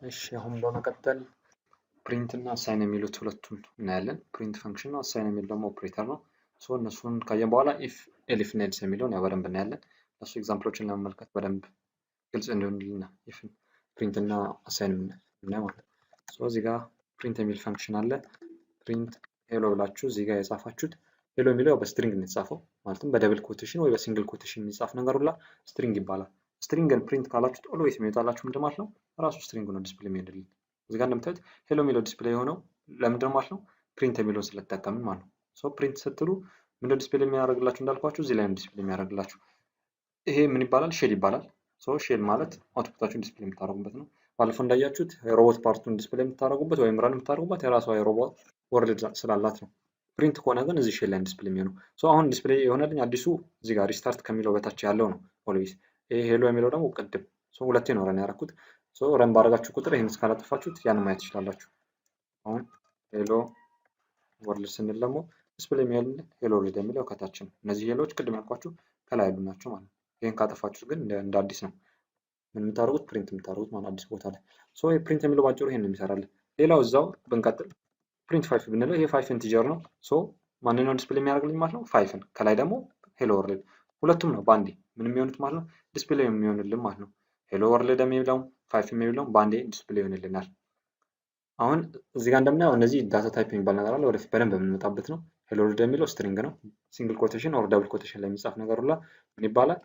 እሺ፣ አሁን በመቀጠል print እና assign የሚሉት ሁለቱን እናያለን። Print function ነው፣ assign የሚል ደግሞ ኦፕሬተር ነው። So እነሱን ካየን በኋላ if፣ elif እና else የሚለውን ያው በደንብ እናያለን። እሱ example ኦችን ለመመልከት በደንብ ግልጽ እንዲሆንልን if፣ print እና assign የምናየው ማለት ነው። So እዚህ ጋር print የሚል function አለ። Print hello ብላችሁ እዚህ ጋር የጻፋችሁት hello የሚለው በ string ነው የተጻፈው። ማለትም በ double quotation ወይ በ single quotation የሚጻፍ ነገር ሁላ string ይባላል። String ን print ካላችሁት always የሚወጣላችሁ ምንድን ማለት ነው? ራሱ string ነው display የሚሆንልን። እዚህ ጋር እንደምታዩት hello የሚለው display የሆነው ለምንድን ማለት ነው? Print የሚለውን ስለተጠቀምን ማለት ነው። So print ስትሉ ምንድን display የሚያደርግላችሁ? እንዳልኳችሁ እዚህ ላይ ነው display የሚያደርግላችሁ። ይሄ ምን ይባላል? Shell ይባላል። So shell ማለት output ኣችሁን display የምታደርጉበት ነው። ባለፈው እንዳያችሁት የሮቦት part ኡን display የምታደርጉበት ወይም run የምታደርጉበት የራሷ የሮቦት world ስላላት ነው። Print ከሆነ ግን እዚህ shell ላይ display የሚሆነው። So አሁን display የሆነልኝ አዲሱ እዚህ ጋር restart ከሚለው በታች ያለው ነው always። ይሄ hello የሚለው ደግሞ ቅድም ሁለቴ ነው run ያደረኩት። So run ባደረጋችሁ ቁጥር ይህን እስካላጠፋችሁት ያን ማየት ትችላላችሁ። አሁን hello world ስንል ደግሞ display የሚሆንልን hello world የሚለው ከታች ነው። እነዚህ hello ዎች ቅድም ያልኳችሁ ከላይ ያሉ ናቸው ማለት ነው። ይህን ካጠፋችሁት ግን እንደ አዲስ ነው ምን የምታደርጉት፣ print የምታደርጉት ማለት አዲስ ቦታ ላይ። So print የሚለው ባጭሩ ይሄን ነው የሚሰራልን። ሌላው እዛው ብንቀጥል print 5 ብንለው ይሄ 5 integer ነው። So ማንን ነው display የሚያደርግልኝ ማለት ነው? Five ን። ከላይ ደግሞ hello world፣ ሁለቱም ነው በአንዴ ምን የሚሆኑት ማለት ነው፣ display የሚሆንልን ማለት ነው። Hello world የሚለውም 5 የሚለውም በአንዴ display ይሆንልናል። አሁን እዚህ ጋር እንደምናየው እነዚህ data type የሚባል ነገር አለ። ወደፊት በደንብ የምንመጣበት ነው። Hello world የሚለው string ነው። Single quotation or double quotation ላይ የሚጻፍ ነገር ሁላ ምን ይባላል?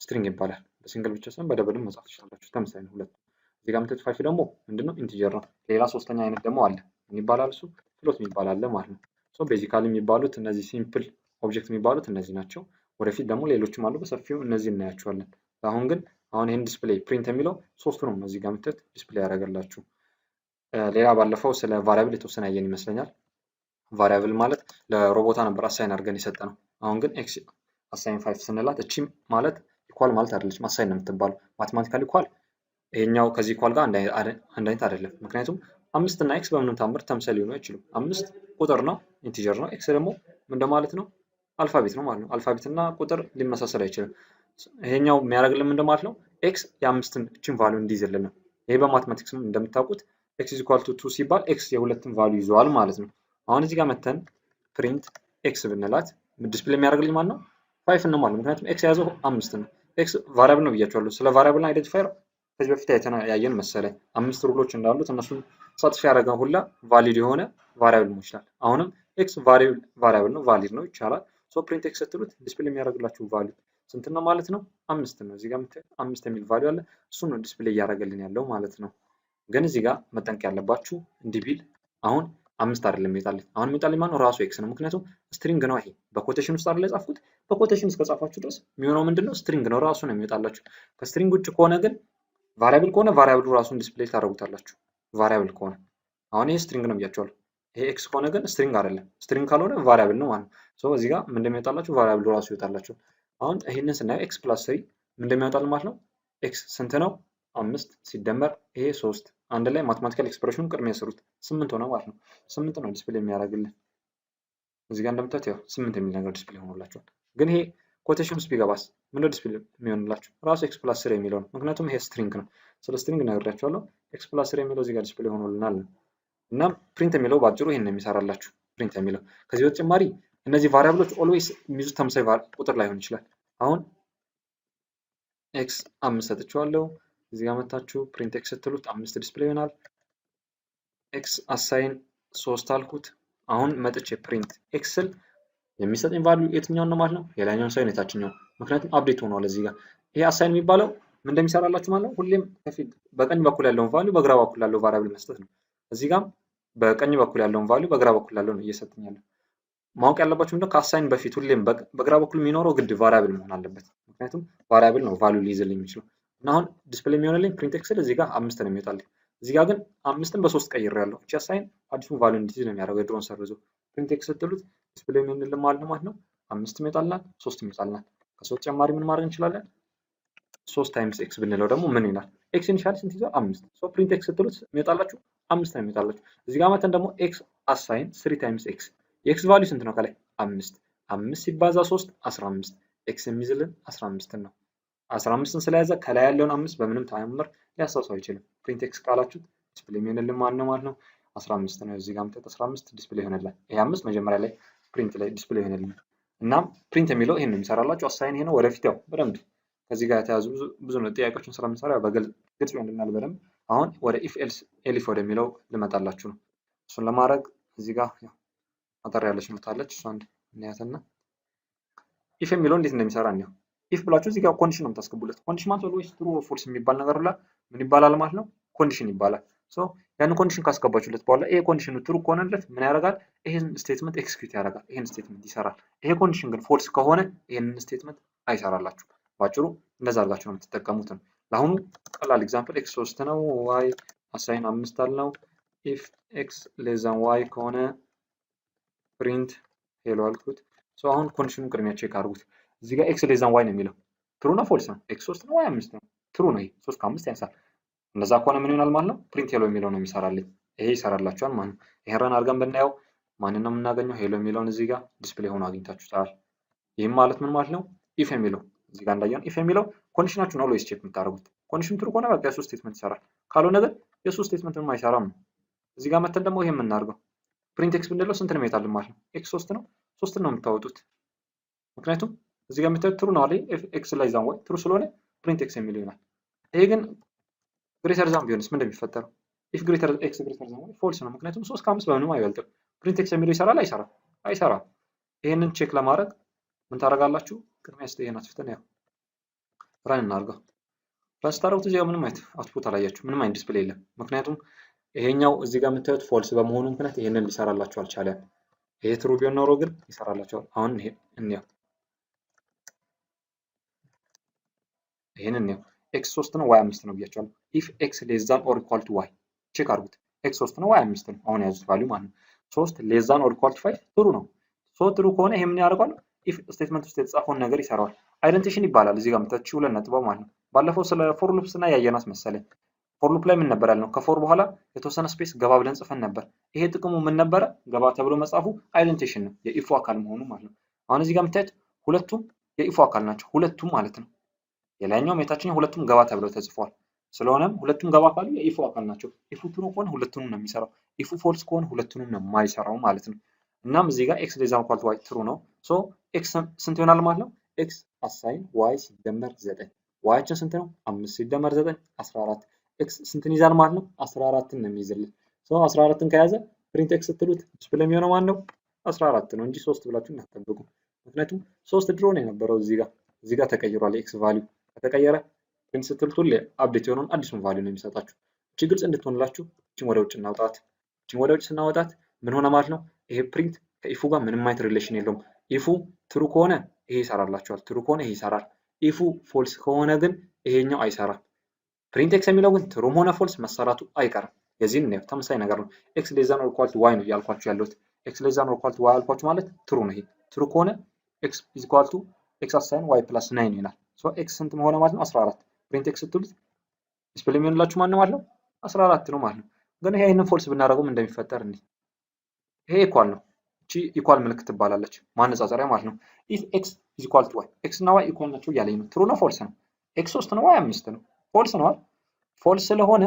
String ይባላል። በ single ብቻ ሳይሆን በ double ም መጻፍ ትችላላችሁ። ተመሳሳይ ነው ሁለቱ። እዚህ ጋር የምታዩት 5 ደግሞ ምንድነው? Integer ነው። ሌላ ሶስተኛ አይነት ደግሞ አለ። ምን ይባላል እሱ? Float የሚባል አለ ማለት ነው። So basically የሚባሉት እነዚህ simple object የሚባሉት እነዚህ ናቸው። ወደፊት ደግሞ ሌሎችም አሉ፣ በሰፊው እነዚህ እናያቸዋለን። አሁን ግን አሁን ይህን display print የሚለው ሶስቱንም እዚህ ጋር የምታዩት display ያደረገላችሁ። ሌላ ባለፈው ስለ variable የተወሰነ ያየን ይመስለኛል። Variable ማለት ለሮቦታ ነበር assign አድርገን የሰጠነው። አሁን ግን x assign 5 ስንላት እቺ ማለት equal ማለት አይደለችም፣ assign ነው የምትባለው። Mathematical equal ይሄኛው ከዚህ equal ጋር አንድ አይነት አይደለም። ምክንያቱም አምስት እና x በምንም ታምር ተመሳሳይ ሊሆኑ አይችሉም። አምስት ቁጥር ነው፣ integer ነው። x ደግሞ ምን ማለት ነው? Alphabet ነው ማለት ነው። Alphabet እና ቁጥር ሊመሳሰል አይችልም። ይሄኛው የሚያደርግልን ምንድን ማለት ነው? X የአምስትን እችን value እንዲይዝልን ነው። ይሄ በ mathematics እንደምታውቁት x equal to 2 ሲባል x የሁለትን value ይዘዋል ማለት ነው። አሁን እዚህ ጋር መተን print x ብንላት display የሚያደርግልኝ ማለት ነው 5 ነው ማለት ነው። ምክንያቱም x የያዘው አምስት ነው። X variable ነው ብያቸዋለሁ። ስለ variable እና identifier ከዚህ በፊት አይተን ያየን መሰለኝ። አምስት rule ኦች እንዳሉት እነሱን satisfy ያደረገ ሁላ valid የሆነ variable መሆን ይችላል። አሁንም x variable ነው፣ valid ነው፣ ይቻላል። So print x ስትሉት display የሚያደርግላችሁ value ስንት ነው ማለት ነው? አምስት ነው። እዚህ ጋር አምስት የሚል value አለ። እሱን ነው display እያደረገልን ያለው ማለት ነው። ግን እዚህ ጋር መጠንቀቅ ያለባችሁ እንዲህ ቢል አሁን አምስት አይደለም የሚወጣልኝ። አሁን የሚወጣልኝ ማነው? ራሱ x ነው። ምክንያቱም string ነው። ይሄ በ quotation ውስጥ አይደለ የጻፍኩት? በ quotation እስከጻፋችሁ ድረስ የሚሆነው ምንድነው? String ነው፣ ራሱ ነው የሚወጣላችሁ። ከ string ውጭ ከሆነ ግን variable ከሆነ variable ኡ ራሱን display ታደርጉታላችሁ። Variable ከሆነ፣ አሁን ይሄ string ነው ብያቸዋለሁ። ይሄ x ከሆነ ግን string አይደለም። String ካልሆነ variable ነው ማለት ነው። So እዚህ ጋር ምን እንደሚወጣላችሁ variable ኡ ራሱ ይወጣላችሁ። አሁን ይሄንን ስናየው x plus 3 ምን እንደሚያወጣልን ማለት ነው? X ስንት ነው? አምስት ሲደመር ይሄ ሶስት፣ አንድ ላይ mathematical expression ኑን ቅድሚያ የሰሩት ስምንት ሆነ ማለት ነው። ስምንት ነው display የሚያደርግልን። እዚህ ጋር እንደምታዩት ያው ስምንት የሚል ነገር display ሆኖላችኋል። ግን ይሄ quotation ውስጥ ቢገባስ ምንድነው display የሚሆንላችሁ? ራሱ x plus 3 የሚለው ነው። ምክንያቱም ይሄ string ነው። ስለ string ነግሬያችኋለሁ። x plus 3 የሚለው እዚህ ጋር display ሆኖልናል። እና print የሚለው ባጭሩ ይሄን ነው የሚሰራላችሁ። Print የሚለው ከዚህ በተጨማሪ እነዚህ variable ኦች always የሚይዙት ተመሳሳይ ቁጥር ላይሆን ይችላል። አሁን x አምስት ሰጥቼዋለሁ። እዚህ ጋር መታችሁ print x ስትሉት አምስት display ይሆናል። x assign ሶስት አልኩት። አሁን መጥቼ print x ስል የሚሰጠኝ value የትኛውን ነው ማለት ነው? የላይኛውን ሳይሆን የታችኛው። ምክንያቱም update ሆኗል። እዚህ ጋር ይሄ assign የሚባለው ምን እንደሚሰራላችሁ ማለት ነው። ሁሌም ከፊት በቀኝ በኩል ያለውን value በግራ በኩል ያለው variable መስጠት ነው። እዚህ ጋርም በቀኝ በኩል ያለውን value በግራ በኩል ያለው ነው እየሰጠኝ ያለው። ማወቅ ያለባችሁ ምንድነው? ከ assign በፊት ሁሌም በግራ በኩል የሚኖረው ግድ variable መሆን አለበት። ምክንያቱም variable ነው value ሊይዝልኝ የሚችለው። እና አሁን display የሚሆንልኝ print x እዚህ ጋር አምስት ነው የሚወጣልኝ። እዚህ ጋር ግን አምስትን በሶስት ቀይሬያለሁ። እቺ assign አዲሱን value እንዲይዝ ነው የሚያደርገው የድሮን ሰርዞ። Print x ስትሉት display የሚሆንልን ማለት ነው አምስት ይወጣልናል፣ ሶስት ይወጣልናል። ከሶስት ተጨማሪ ምን ማድረግ እንችላለን? ሶስት times x ብንለው ደግሞ ምን ይላል? X initially ስንት ይዟል? አምስት። So print x ስትሉት የሚወጣላችሁ አምስት ነው የሚወጣላችሁ። እዚህ ጋር መተን ደግሞ x assign 3 times x፣ የ x value ስንት ነው? ከላይ አምስት፣ አምስት ሲባዛ ሶስት 15፣ x የሚይዝልን 15ን ነው። 15ን ስለያዘ ከላይ ያለውን 5 በምንም ተአምር ሊያስታውሰው አይችልም። Print x ካላችሁት display የሚሆንልን ማን ነው ማለት ነው? 15 ነው። እዚህ ጋር የምታዩት 15 display ይሆንላል። ይሄ 5 መጀመሪያ ላይ print ላይ display ይሆንልን። እናም print የሚለው ይሄን ነው የሚሰራላችሁ። Assign ይሄ ነው። ወደፊት ያው በደንብ ከዚህ ጋር የተያዙ ብዙ ብዙ ነው ጥያቄዎችን ስለምንሰራ ያው በግልጽ ግልጽ ይሆንልናል በደንብ። አሁን ወደ if else elif ወደሚለው ልመጣላችሁ ነው። እሱን ለማድረግ እዚህ ጋር ያው አጠር ያለች note አለች። እሷን እንያትና if የሚለው እንዴት እንደሚሰራ እንየው። If ብላችሁ እዚህ ጋር condition ነው የምታስገቡለት። Condition ማለት always true or false የሚባል ነገር ሁላ ምን ይባላል ማለት ነው? Condition ይባላል። So ያን condition ካስገባችሁለት በኋላ ይሄ condition ኑ true ከሆነለት ምን ያደርጋል? ይሄን statement execute ያደርጋል። ይሄን statement ይሰራል። ይሄ condition ግን false ከሆነ ይሄንን statement አይሰራላችሁ። ባጭሩ እንደዛ አድርጋችሁ ነው የምትጠቀሙት ነው። ለአሁኑ ቀላል example x 3 ነው፣ y assign 5 አልነው። If x less than y ከሆነ print hello አልኩት። So አሁን condition ኑን ቅድሚያ check አድርጉት። እዚህ ጋር x less than y ነው የሚለው፣ true ነው false ነው? x 3 ነው፣ y 5 ነው። True ነው። ይሄ 3 ከ5 ያንሳል። እንደዛ ከሆነ ምን ይሆናል ማለት ነው? Print hello የሚለው ነው የሚሰራልኝ። ይሄ ይሰራላችኋል ማለት ነው። ይሄን run አድርገን ብናየው ማንን ነው የምናገኘው? Hello የሚለውን እዚህ ጋር display ሆኖ አግኝታችሁታል። ይህም ማለት ምን ማለት ነው? If የሚለው እዚህ ጋር እንዳየነው if የሚለው condition ኣችሁን always check የምታደርጉት፣ condition true ከሆነ በቃ የሱ statement ይሰራል። ካልሆነ ግን የሱ statement ምንም አይሰራም ነው። እዚህ ጋር መተን ደግሞ ይሄ የምናደርገው print x ብንለው ስንት ነው የሚመጣልን ማለት ነው? x 3 ነው፣ 3 ነው የምታወጡት። ምክንያቱም እዚህ ጋር የምታዩት true ነው አይደል? X less than y true ስለሆነ print x የሚለው ይሆናል። ይሄ ግን greater than ቢሆንስ ምን እንደሚፈጠረው? If greater x greater than y false ነው። ምክንያቱም 3 ከ5 በምንም አይበልጥም። Print x የሚለው ይሰራል አይሰራም? አይሰራም። ይሄንን check ለማድረግ ምን ታደርጋላችሁ? ቅድሚያ እስኪ ይሄን አጥፍተን ያው run እናድርገው። Run ስታደርጉት እዚህ ጋር ምንም አይነት output አላያችሁ፣ ምንም አይነት display የለም። ምክንያቱም ይሄኛው እዚህ ጋር የምታዩት false በመሆኑ ምክንያት ይሄንን ሊሰራላችሁ አልቻለም። ይሄ true ቢሆን ኖሮ ግን ይሰራላችኋል። አሁን ይሄ እንየው፣ ይሄን እንየው። x 3 ነው፣ y 5 ነው ብያችኋለሁ። If x less than or equal to y check አድርጉት። x 3 ነው፣ y 5 ነው። አሁን የያዙት value ማለት ነው። 3 less than or equal to 5 true ነው። So true ከሆነ ይሄ ምን ያደርገዋል? If statement ውስጥ የተጻፈውን ነገር ይሰራዋል። Indentation ይባላል። እዚህ ጋር የምታዩት ሁለት ነጥብ ማለት ነው። ባለፈው ስለ for loop ስናይ ያየናት መሰለኝ። For loop ላይ ምን ነበር ያልነው? ከ for በኋላ የተወሰነ space ገባ ብለን ጽፈን ነበር። ይሄ ጥቅሙ ምን ነበረ? ገባ ተብሎ መጻፉ indentation ነው፣ የ if ኡ አካል መሆኑ ማለት ነው። አሁን እዚህ ጋር የምታዩት ሁለቱም የ if ኡ አካል ናቸው፣ ሁለቱም ማለት ነው። የላይኛውም የታችኛው ሁለቱም ገባ ተብለው ተጽፏል። ስለሆነም ሁለቱም ገባ ካሉ የ if ኡ አካል ናቸው። If ኡ true ከሆነ ሁለቱንም ነው የሚሰራው። If ኡ false ከሆነ ሁለቱንም ነው የማይሰራው ማለት ነው። እናም እዚህ ጋር x less than equal to y true ነው። So x ስንት ይሆናል ማለት ነው? x assign y ሲደመር 9፣ y ኣችን ስንት ነው? 5 ሲደመር 9 14። x ስንትን ይዛል ማለት ነው? 14ን ነው የሚይዝልን። So 14ን ከያዘ print x ስትሉት display የሚሆነው ማን ነው? 14 ነው እንጂ 3 ብላችሁ እንዳትጠብቁ። ምክንያቱም 3 ድሮ ነው የነበረው፣ እዚህ ጋር ተቀይሯል። የ x value ከተቀየረ print ስትሉት ሁሌ update የሆነውን አዲሱን value ነው የሚሰጣችሁ። እቺ ግልጽ እንድትሆንላችሁ እቺን ወደ ውጭ እናውጣት። እቺን ወደ ውጭ ስናወጣት ምን ሆነ ማለት ነው? ይሄ print ከ if ኡ ጋር ምንም አይነት relation የለውም። If ኡ true ከሆነ ይሄ ይሰራላችኋል። True ከሆነ ይሄ ይሰራል። If ኡ false ከሆነ ግን ይሄኛው አይሰራም። Print x የሚለው ግን true ም ሆነ false መሰራቱ አይቀርም። የዚህን ነው ተመሳሳይ ነገር ነው። x less than or equal to y ነው እያልኳችሁ ያለሁት። x less than or equal to y አልኳችሁ ማለት true ነው። ይሄ true ከሆነ x is equal to x assign y plus 9 ይሆናል። So x ስንት ሆነ ማለት ነው? 14። Print x ስትሉት display የሚሆንላችሁ ማን ነው ማለት ነው? 14 ነው ማለት ነው። ግን ይሄ ይሄንን false ብናደርገው ምን እንደሚፈጠር እንይ። ይሄ equal ነው። እቺ equal ምልክት ትባላለች፣ ማነጻጸሪያ ማለት ነው። If x is equal to y፣ x እና y equal ናቸው እያለኝ ነው። True ነው false ነው? x 3 ነው፣ y 5 ነው። False ነው አይደል? False ስለሆነ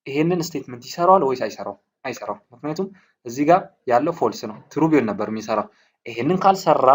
ይሄንን statement ይሰራዋል ወይስ አይሰራውም? አይሰራውም። ምክንያቱም እዚህ ጋር ያለው false ነው። True ቢሆን ነበር የሚሰራው። ይሄንን ካልሰራ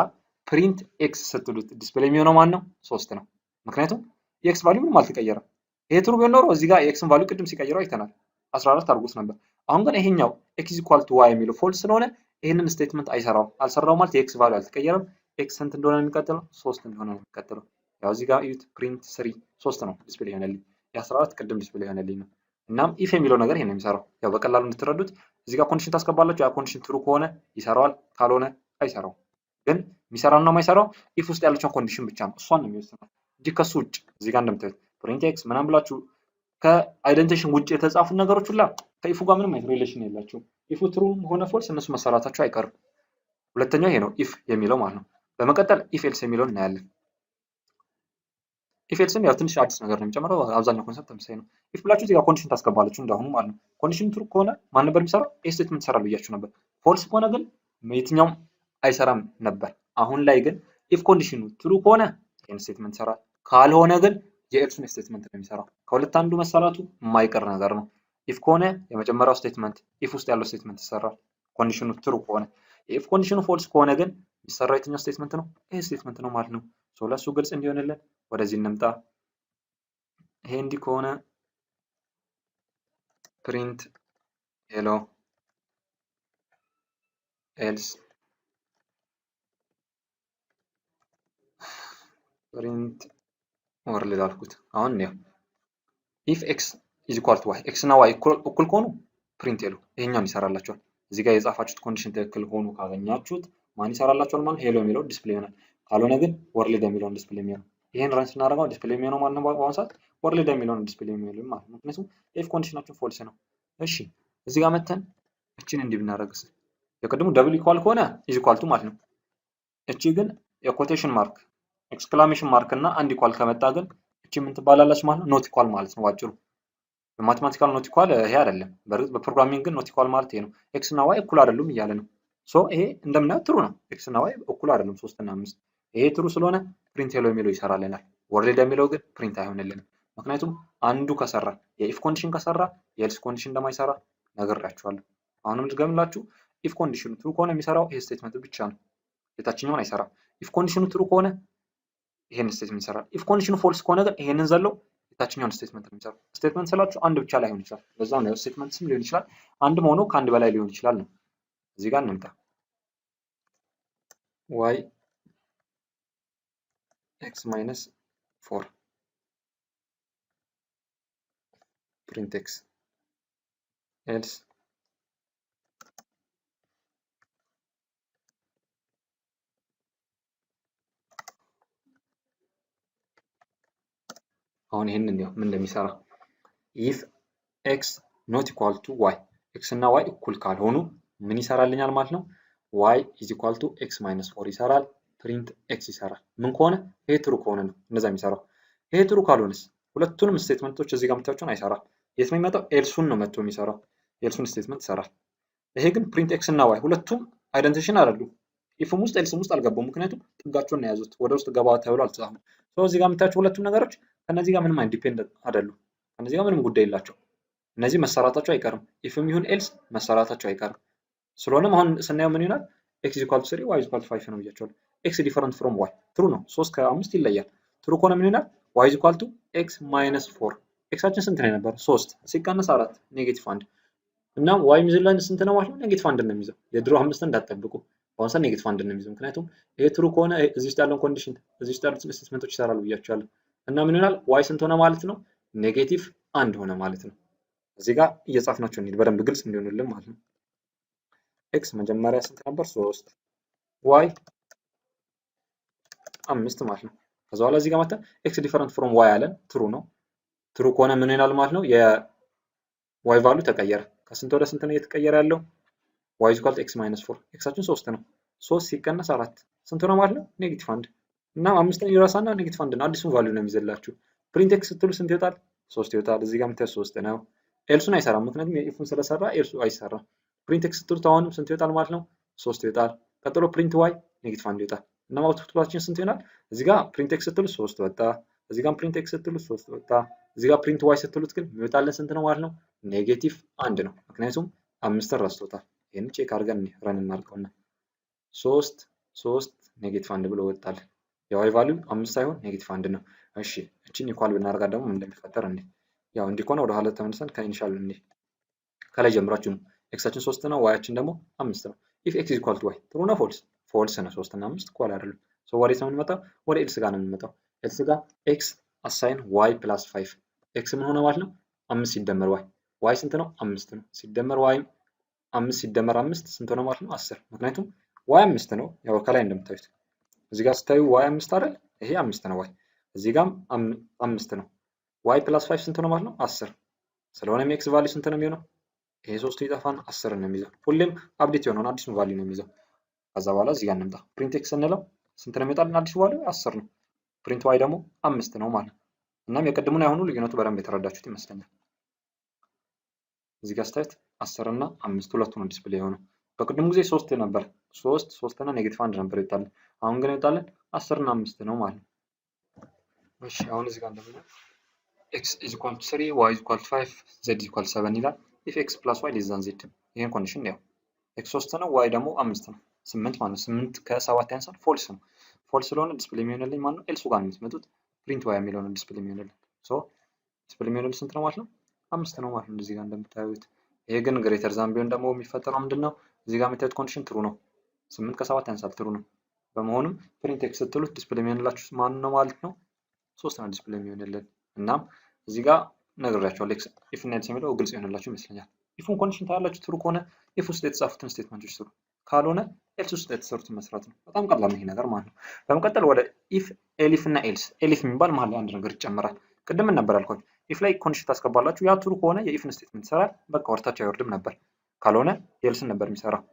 print x ስትሉት display የሚሆነው ማን ነው? 3 ነው። ምክንያቱም የ x value ምንም አልተቀየረም። ይሄ true ቢሆን ኖሮ እዚህ ጋር የ x ን value ቅድም ሲቀይረው አይተናል፣ 14 አድርጎት ነበር። አሁን ግን ይሄኛው x equal to y የሚለው false ስለሆነ ይሄንን statement አይሰራውም። አልሰራው ማለት የ x value አልተቀየረም። x ስንት እንደሆነ ነው የሚቀጥለው? 3 እንደሆነ ነው የሚቀጥለው። ያው እዚህ ጋር እዩት፣ print 3 3 ነው display የሆነልኝ። የ14 ቅድም display የሆነልኝ ነው። እናም if የሚለው ነገር ይሄን ነው የሚሰራው። ያው በቀላሉ እንድትረዱት እዚህ ጋር condition ታስገባላችሁ። ያ condition true ከሆነ ይሰራዋል፣ ካልሆነ አይሰራውም። ግን የሚሰራው እና የማይሰራው if ውስጥ ያለችውን condition ብቻ ነው፣ እሷን ነው የሚወስነው እንጂ ከሱ ውጭ እዚህ ጋር እንደምታዩት print x ምናምን ብላችሁ ከ indentation ውጭ የተጻፉ ነገሮች ሁላ ከ if ኡ ጋር ምንም አይነት relation የላቸውም። If ኡ true ሆነ false እነሱ መሰራታቸው አይቀርም። ሁለተኛው ይሄ ነው if የሚለው ማለት ነው። በመቀጠል if else የሚለውን እናያለን። If else ም ያው ትንሽ አዲስ ነገር ነው የሚጨምረው። አብዛኛው concept ተመሳሳይ ነው። If ብላችሁ እዚህ ጋር condition ታስገባላችሁ እንዳሁኑ ማለት ነው። Condition true ከሆነ ማን ነበር የሚሰራው? ይሄ statement ይሰራል ብያችሁ ነበር። False ከሆነ ግን የትኛውም አይሰራም ነበር። አሁን ላይ ግን if condition ኑ true ከሆነ ይሄን statement ይሰራል። ካልሆነ ግን የ else ኡን statement ነው የሚሰራው። ከሁለት አንዱ መሰራቱ የማይቀር ነገር ነው። If ከሆነ የመጀመሪያው statement if ውስጥ ያለው statement ይሰራል፣ condition ኑ true ከሆነ። የ if condition ኑ false ከሆነ ግን የሚሰራው የትኛው statement ነው? ይሄ statement ነው ማለት ነው። So ለሱ ግልጽ እንዲሆንልን ወደዚህ እንምጣ። ይሄ እንዲህ ከሆነ print hello else print world አልኩት። አሁን ነው if x is equal to y፣ x እና y እኩል ከሆኑ print hello ይሄኛውን ይሰራላችኋል። እዚህ ጋር የጻፋችሁት condition ትክክል ሆኖ ካገኛችሁት ማን ይሰራላችኋል ማለት hello የሚለው display ይሆናል። ካልሆነ ግን world የሚለውን display የሚሆነው ይሄን run ስናደርገው display የሚሆነው ማለት ነው በአሁኑ ሰዓት world የሚለውን display የሚሆነው ማለት ነው። ምክንያቱም if condition ኣችን false ነው። እሺ እዚህ ጋር መተን እቺን እንዲህ ብናደርግስ የቅድሙ double equal ከሆነ is equal to ማለት ነው። እቺ ግን የ quotation mark exclamation mark እና አንድ equal ከመጣ ግን እቺ ምን ትባላለች ማለት ነው? Not equal ማለት ነው ባጭሩ። በ mathematical not equal ይሄ አይደለም። በእርግጥ በ programming ግን not equal ማለት ይሄ ነው። x እና y እኩል አይደሉም እያለ ነው። So ይሄ እንደምናየው true ነው። x እና y እኩል አይደሉም 3 እና 5። ይሄ true ስለሆነ print hello የሚለው ይሰራልናል። World የሚለው ግን print አይሆንልንም። ምክንያቱም አንዱ ከሰራ የ if condition ከሰራ የ else condition እንደማይሰራ ነግሬያችኋለሁ። አሁንም ልድገምላችሁ። If condition ኑ true ከሆነ የሚሰራው ይሄ statement ብቻ ነው። የታችኛውን አይሰራም። If condition ኑ true ከሆነ ይሄን statement ይሰራል። If condition ኑ false ከሆነ ግን ይሄንን ዘለው የታችኛውን statement ነው የሚሰራው። Statement ስላችሁ አንድ ብቻ ላይሆን ይችላል። በዛው ነው statement ስም ሊሆን ይችላል። አንድም ሆኖ ከአንድ በላይ ሊሆን ይችላል ነው። እዚህ ጋር እንምጣ። y x minus 4 print x else አሁን ይሄንን ነው ምን እንደሚሰራ if x not equal to y፣ x እና y እኩል ካልሆኑ ምን ይሰራልኛል ማለት ነው? y is equal to x minus 4 ይሰራል። Print x ይሰራል። ምን ከሆነ ይሄ true ከሆነ ነው እንደዛ የሚሰራው። ይሄ true ካልሆነስ ሁለቱንም statement ኦች እዚህ ጋር የምታዩቸውን አይሰራም። የት ነው የሚመጣው? Else ኡን ነው መጥቶ የሚሰራው። Else ኡን statement ይሰራል። ይሄ ግን print x እና y ሁለቱም indentation አይደሉም። If ም ውስጥ else ም ውስጥ አልገቡም። ምክንያቱም ጥጋቸውን ነው የያዙት። ወደ ውስጥ ገባ ተብሎ አልተጻፈም። So እዚህ ጋር የምታዩቸው ሁለቱም ነገሮች ከነዚህ ጋር ምንም አይነት depend አይደሉም። ከነዚህ ጋር ምንም ጉዳይ የላቸው። እነዚህ መሰራታቸው አይቀርም። If ም ይሁን else መሰራታቸው አይቀርም። ስለሆነም አሁን ስናየው ምን ይሆናል? x equal to 3 y equal to 5 ነው ብያቸዋለሁ። x different from y true ነው። 3 ከ5 ይለያል። True ከሆነ ምን ይሆናል? y equal to x minus 4። x ኣችን ስንት ነው የነበረው? 3 ሲቀነስ 4 negative 1 እና y የሚይዝልን ስንት ነው ማለት ነው? Negative 1 ነው የሚይዘው። የድሮ 5 እንዳትጠብቁ። በአሁን ሰዓት negative 1 ነው የሚይዘው። ምክንያቱም ይሄ true ከሆነ እዚህ ውስጥ ያለውን condition እዚህ ውስጥ ያሉትን statement ኦች ይሰራሉ ብያቸዋለሁ። እና ምን ይሆናል? y ስንት ሆነ ማለት ነው? Negative 1 ሆነ ማለት ነው። እዚህ ጋር እየጻፍናቸው እንሂድ በደንብ ግልጽ እንዲሆንልን ማለት ነው። x መጀመሪያ ስንት ነበር? 3 y 5 ማለት ነው። ከዛ በኋላ እዚህ ጋር መጣ x different from y አለን። True ነው። True ከሆነ ምን ይሆናል ማለት ነው? የ y value ተቀየረ። ከስንት ወደ ስንት ነው እየተቀየረ ያለው? y equal to x minus 4። x ኣችን 3 ነው። 3 ሲቀነስ 4 ስንት ነው ማለት ነው? Negative 1 እና 5ን ይረሳና negative 1 ነው አዲሱን value ነው የሚይዝላችሁ። Print x ስትሉ ስንት ይወጣል? 3 ይወጣል። እዚህ ጋር የምታዩት 3 ነው። Else ኡን አይሰራም፣ ምክንያቱም የ if ኡን ስለሰራ else ኡ አይሰራም። Print x ስትሉት አሁንም ስንት ይወጣል ማለት ነው? 3 ይወጣል። ቀጥሎ print y negative 1 ይወጣል። እና output ኣችን ስንት ይሆናል? እዚህ ጋር print x ስትሉት 3 ወጣ። እዚህ ጋር print x ስትሉት 3 ወጣ። እዚህ ጋር print y ስትሉት ግን የሚወጣልን ስንት ነው ማለት ነው? Negative 1 ነው። ምክንያቱም 5ን ረስቶታል። ይሄን check አድርገን run እናድርገውና 3 3 negative 1 ብሎ ወጣል። የ y value 5 ሳይሆን negative 1 ነው። እሺ እቺን equal ብናደርጋት ደግሞ ምን እንደሚፈጠር እንዴ። ያው እንዲህ ከሆነ ወደ ኋላ ተመልሰን ከ initial እንዴ ከላይ ጀምራችሁ ነው። x ኣችን 3 ነው፣ y ኣችን ደግሞ 5 ነው። If x equal to y true ነው false? False ነው። 3 እና 5 equal አይደሉም። So ወዴት ነው የምንመጣው? ወደ else ጋር ነው የምንመጣው። Else ጋር x assign y plus 5 x ምን ሆነ ማለት ነው? 5 ሲደመር y፣ y ስንት ነው? 5 ነው። ሲደመር y 5 ሲደመር 5 ስንት ሆነ ማለት ነው? 10። ምክንያቱም y 5 ነው። ያው ከላይ እንደምታዩት እዚህ ጋር ስታዩ y 5 አይደል? ይሄ 5 ነው y። እዚህ ጋርም 5 ነው። y plus 5 ስንት ነው ማለት ነው? 10። ስለሆነም x value ስንት ነው የሚሆነው? ይሄ 3 ይጠፋና 10 ነው የሚይዘው። ሁሌም update የሆነውን አዲሱን value ነው የሚይዘው። ከዛ በኋላ እዚህ ጋር እንምጣ። Print x ስንለው ስንት ነው የሚወጣልን? አዲሱ value 10 ነው። Print y ደግሞ 5 ነው ማለት ነው። እናም የቅድሙን ያሁኑ ልዩነቱ በደንብ የተረዳችሁት ይመስለኛል። እዚህ ጋር ስታዩት 10 እና 5 ሁለቱ ነው display የሆነው። በቅድሙ ጊዜ 3 ነበር። 3 3 እና negative 1 ነበር ይወጣልን። አሁን ግን ይወጣልን 10 እና 5 ነው ማለት ነው። እሺ አሁን እዚህ ጋር እንደምናየው x is equal to 3, y is equal to 5, z is equal to 7 ይላል። If x plus y less than z፣ ይሄን condition ያው x 3 ነው፣ y ደግሞ 5 ነው፣ 8 ማለት ነው። 8 ከ7 ያንሳል፣ false ነው። False ስለሆነ display የሚሆንልኝ ማለት ነው else ኡ ጋር ነው የምትመጡት። Print y የሚለው ነው display የሚሆንልኝ። So display የሚሆንልኝ ስንት ነው ማለት ነው? 5 ነው ማለት ነው እዚህ ጋር እንደምታዩት። ይሄ ግን greater than ቢሆን ደግሞ የሚፈጠረው ምንድነው? እዚህ ጋር የምታዩት condition true ነው። 8 ከ7 ያንሳል፣ true ነው። በመሆኑም print x ስትሉት display የሚሆንላችሁ ማን ነው ማለት ነው? 3 ነው display የሚሆንልን። እናም እዚህ ጋር ነግሬያችኋለሁ። X if እና else የሚለው ግልጽ ይሆንላችሁ ይመስለኛል። If ኡን condition ታያላችሁ። True ከሆነ if ውስጥ የተጻፉትን statement ኦች ስሩ፣ ካልሆነ else ውስጥ የተሰሩትን መስራት ነው። በጣም ቀላል ነው ይሄ ነገር ማለት ነው። በመቀጠል ወደ if፣ elif እና else። Elif የሚባል መሀል ላይ አንድ ነገር ይጨመራል። ቅድም ምን ነበር ያልኳችሁ? If ላይ condition ታስገባላችሁ። ያ true ከሆነ የ if ን statement ይሰራል። በቃ ወደታች አይወርድም ነበር። ካልሆነ የ else ን ነበር የሚሰራው።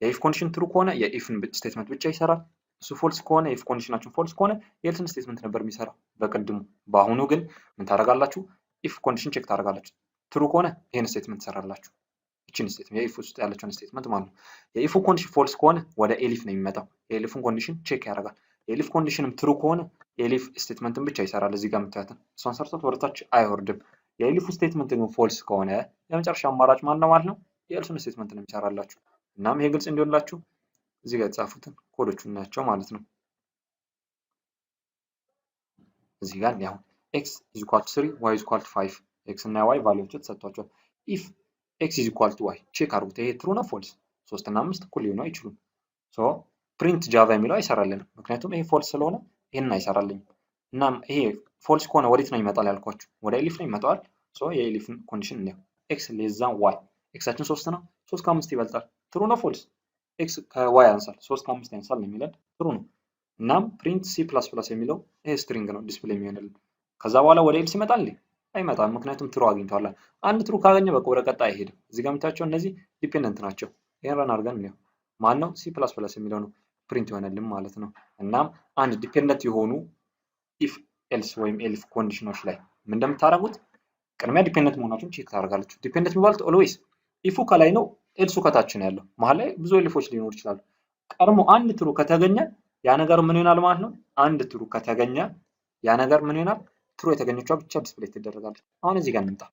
የ if condition true ከሆነ የ if ን statement ብቻ ይሰራል። እሱ false ከሆነ፣ የ if condition ኣችን false ከሆነ የ else ን statement ነበር የሚሰራው በቅድሙ። በአሁኑ ግን ምን ታደርጋላችሁ? If condition check ታደርጋላችሁ። True ከሆነ ይሄን statement ትሰራላችሁ። እቺን statement፣ የ if ውስጥ ያለችውን statement ማለት ነው። የ if ኡ condition false ከሆነ ወደ elif ነው የሚመጣው። የ elif ኡን condition check ያደርጋል። የ elif condition ም true ከሆነ የ elif statement ን ብቻ ይሰራል። እዚህ ጋር የምታዩትን እሷን ሰርቶት ወደታች አይወርድም። የ elif ኡ statement ግን false ከሆነ የመጨረሻ አማራጭ ማን ነው ማለት ነው? የ else ኡን statement ነው የሚሰራላችሁ። እናም ይሄ ግልጽ እንዲሆንላችሁ እዚህ ጋር የተጻፉትን ኮዶቹ እናያቸው ማለት ነው። እዚህ ጋር አሁን x is equal to 3, y is equal to 5፣ x እና y value ዎቹ ተሰጥቷቸዋል። If x is equal to y check አድርጉት። ይሄ true ነው false? 3 እና 5 እኩል ሊሆኑ አይችሉም። So print Java የሚለው አይሰራልንም፣ ምክንያቱም ይሄ false ስለሆነ ይሄንን አይሰራልኝም። እናም ይሄ false ከሆነ ወዴት ነው ይመጣል ያልኳችሁ? ወደ elif ነው ይመጣዋል። So የ elif ን condition እንየው። x less than y፣ x ኣችን 3 ነው፣ 3 ከ5 ይበልጣል። True ነው false? x ከ y ያንሳል፣ 3 ከ5 ያንሳል ነው የሚለን፣ true ነው። እናም print C plus plus የሚለው ይሄ string ነው display የሚሆንልን። ከዛ በኋላ ወደ else ይመጣል እንዴ? አይመጣም፣ ምክንያቱም true አግኝቷል። አንድ true ካገኘ በቃ ወደ ቀጣይ አይሄድም። እዚህ ጋር የምታያቸው እነዚህ dependent ናቸው። ይሄን run አድርገን እንየው። ማን ነው? C plus plus የሚለው ነው print ይሆነልን ማለት ነው። እናም አንድ dependent የሆኑ if else ወይም elif condition ኦች ላይ ምን እንደምታደርጉት ቅድሚያ dependent መሆናቸውን check ታደርጋላችሁ። Dependent የሚባሉት always if ኡ ከላይ ነው፣ else ኡ ከታች ነው ያለው። መሀል ላይ ብዙ elif ኦች ሊኖሩ ይችላሉ። ቀድሞ አንድ true ከተገኘ ያ ነገር ምን ይሆናል ማለት ነው? አንድ true ከተገኘ ያ ነገር ምን ይሆናል? True የተገኘችዋ ብቻ display ትደረጋለች። አሁን እዚህ ጋር እንምጣ።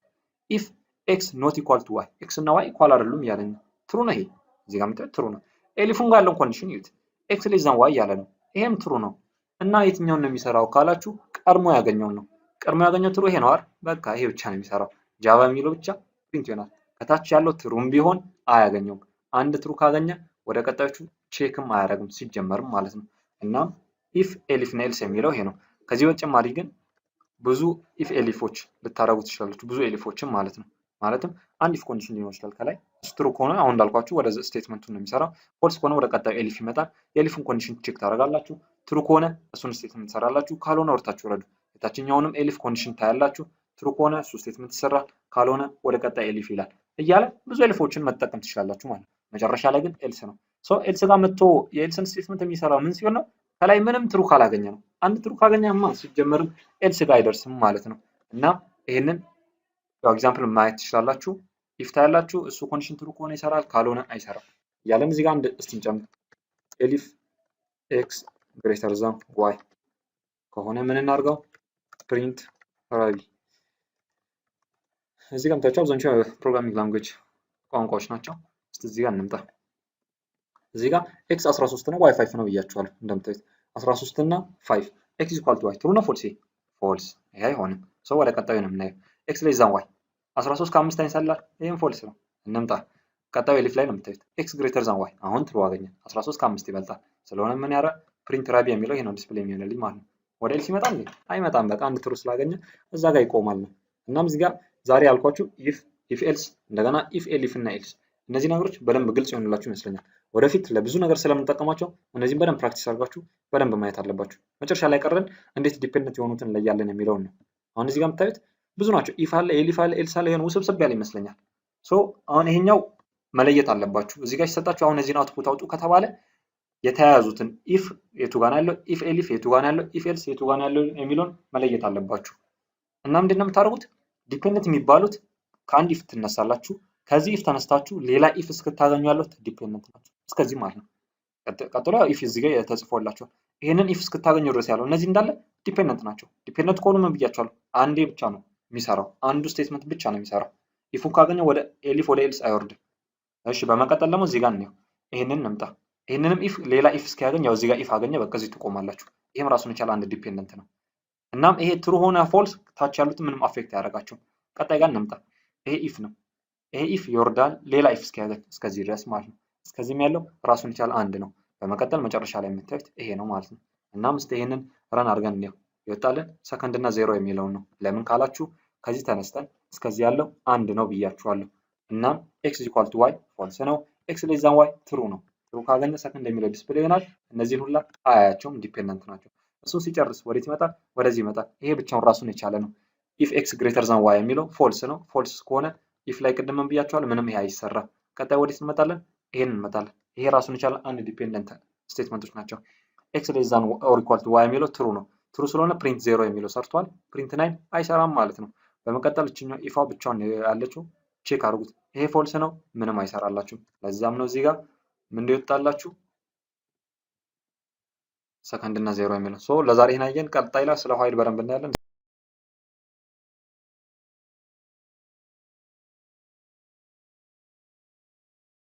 If x not equal to y፣ x እና y equal አይደሉም እያለን ነው። True ነው ይሄ። እዚህ ጋር የምታዩት true ነው። Elif ኡን ጋር ያለውን condition እዩት። x less than y እያለ ነው። ይሄም true ነው። እና የትኛውን ነው የሚሰራው ካላችሁ ቀድሞ ያገኘውን ነው። ቀድሞ ያገኘው true ይሄ ነው አይደል? በቃ ይሄ ብቻ ነው የሚሰራው። Java የሚለው ብቻ print ይሆናል። ከታች ያለው true ም ቢሆን አያገኘውም። አንድ true ካገኘ ወደ ቀጣዮቹ check ም አያደርግም ሲጀመርም ማለት ነው። እናም if፣ elif እና else የሚለው ይሄ ነው። ከዚህ በተጨማሪ ግን ብዙ if elif ኦች ልታደርጉ ትችላላችሁ። ብዙ elif ኦችም ማለት ነው። ማለትም አንድ if condition ሊኖር ይችላል ከላይ፣ እሱ true ከሆነ አሁን እንዳልኳችሁ ወደ statement ኡ ነው የሚሰራው። False ከሆነ ወደ ቀጣዩ elif ይመጣል። የ elif ን condition check ታደርጋላችሁ። True ከሆነ እሱን statement ትሰራላችሁ። ካልሆነ ወደታች ውረዱ። የታችኛውንም elif condition ታያላችሁ። True ከሆነ እሱ statement ይሰራል። ካልሆነ ወደ ቀጣይ elif ይላል እያለ ብዙ elif ኦችን መጠቀም ትችላላችሁ ማለት ነው። መጨረሻ ላይ ግን else ነው። So else ጋር መጥቶ የ else ን statement የሚሰራው ምን ሲሆን ነው? ከላይ ምንም true ካላገኘ ነው። አንድ true ካገኘማ ሲጀመርም else ጋር አይደርስም ማለት ነው። እና ይሄንን ያው example ማየት ትችላላችሁ። If ታያላችሁ። እሱ condition true ከሆነ ይሰራል፣ ካልሆነ አይሰራም እያለን እዚህ ጋር አንድ እስቲ እንጨምር። Elif x greater than y ከሆነ ምን እናድርገው? Print Ruby። እዚህ ጋር የምታያቸው አብዛኞቹ programming language ቋንቋዎች ናቸው። እስቲ እዚህ ጋር እንምጣ። እዚህ ጋር x 13 ነው፣ y 5 ነው ብያችኋለሁ። እንደምታዩት 13 እና 5፣ x equal to y true ነው false? False። ይሄ አይሆንም። So ወደ ቀጣዩ ነው የምናየው። x less than y፣ 13 ከ5 ያንሳል። ይሄም false ነው። እንምጣ፣ ቀጣዩ elif ላይ ነው የምታዩት። x greater than y፣ አሁን true አገኘ። 13 ከ5 ይበልጣል። ስለሆነ ምን ያረ print Ruby የሚለው ይሄ ነው display የሚሆንልኝ ማለት ነው። ወደ else ይመጣል እንዴ? አይመጣም። በቃ አንድ true ስላገኘ እዛ ጋር ይቆማል ነው። እናም እዚህ ጋር ዛሬ ያልኳችሁ if፣ if else፣ እንደገና if፣ elif እና else፣ እነዚህ ነገሮች በደንብ ግልጽ ይሆንላችሁ ይመስለኛል። ወደፊት ለብዙ ነገር ስለምንጠቀማቸው እነዚህን በደንብ practice አድርጋችሁ በደንብ ማየት አለባችሁ። መጨረሻ ላይ ቀረን እንዴት dependent የሆኑትን እንለያለን የሚለውን ነው። አሁን እዚህ ጋር የምታዩት ብዙ ናቸው። If አለ፣ elif አለ፣ else አለ። የሆነ ውስብስብ ያለ ይመስለኛል። So አሁን ይሄኛው መለየት አለባችሁ። እዚህ ጋር ሲሰጣችሁ አሁን እዚህን output አውጡ ከተባለ የተያያዙትን if የቱ ጋር ነው ያለው፣ if elif የቱ ጋር ነው ያለው፣ if else የቱ ጋር ነው ያለው የሚለውን መለየት አለባችሁ። እና ምንድን ነው የምታደርጉት? Dependent የሚባሉት ከአንድ if ትነሳላችሁ። ከዚህ if ተነስታችሁ ሌላ if እስክታገኙ ያሉት dependent ናቸው። እስከዚህ ማለት ነው። ቀጥሎ if እዚህ ጋር ተጽፎላችኋል። ይሄንን if እስክታገኙ ድረስ ያለው እነዚህ እንዳለ Dependent ናቸው። Dependent ከሆኑ ምን ብያቸዋለሁ? አንዴ ብቻ ነው የሚሰራው። አንዱ statement ብቻ ነው የሚሰራው። If ኡን ካገኘ ወደ elif ወደ else አይወርድም። እሺ፣ በመቀጠል ደግሞ እዚህ ጋር እንየው። ይሄንን እንምጣ። ይሄንንም if ሌላ if እስኪያገኝ፣ ያው እዚህ ጋር if አገኘ፣ በቃ እዚህ ትቆማላችሁ። ይሄም ራሱን የቻለ አንድ dependent ነው። እናም ይሄ true ሆነ false ታች ያሉትን ምንም affect አያደርጋቸውም። ቀጣይ ጋር እንምጣ። ይሄ if ነው። ይሄ if ይወርዳል ሌላ if እስኪያገኝ እስከዚህ ድረስ ማለት ነው። እስከዚህም ያለው ራሱን የቻለ አንድ ነው። በመቀጠል መጨረሻ ላይ የምታዩት ይሄ ነው ማለት ነው። እናም እስቲ ይሄንን run አድርገን እንየው። ይወጣልን ሰከንድ እና ዜሮ የሚለውን ነው። ለምን ካላችሁ ከዚህ ተነስተን እስከዚህ ያለው አንድ ነው ብያችኋለሁ። እናም x equal to y false ነው። x less than y true ነው። True ካገኘ ሰከንድ የሚለው display ይሆናል። እነዚህን ሁላ አያያቸውም፣ dependent ናቸው። እሱን ሲጨርስ ወዴት ይመጣል? ወደዚህ ይመጣል። ይሄ ብቻውን ራሱን የቻለ ነው። If x greater than y የሚለው false ነው። False ከሆነ if ላይ ቅድም ምን ብያቸዋለሁ? ምንም ይሄ አይሰራም። ቀጣይ ወዴት እንመጣለን? ይሄን እንመጣለን። ይሄ ራሱን የቻለ አንድ dependent statement ኦች ናቸው። x less than or equal to y የሚለው true ነው። True ስለሆነ print zero የሚለው ሰርቷል። Print nine አይሰራም ማለት ነው። በመቀጠል እችኛው if ኣ ብቻውን ያለችው check አድርጉት። ይሄ false ነው፣ ምንም አይሰራላችሁም። ለዛም ነው እዚህ ጋር ምን እንደወጣላችሁ ሰከንድ እና ዜሮ የሚለው። So ለዛሬ ይሄን አየን። ቀጣይ ላይ ስለ while በደንብ እናያለን።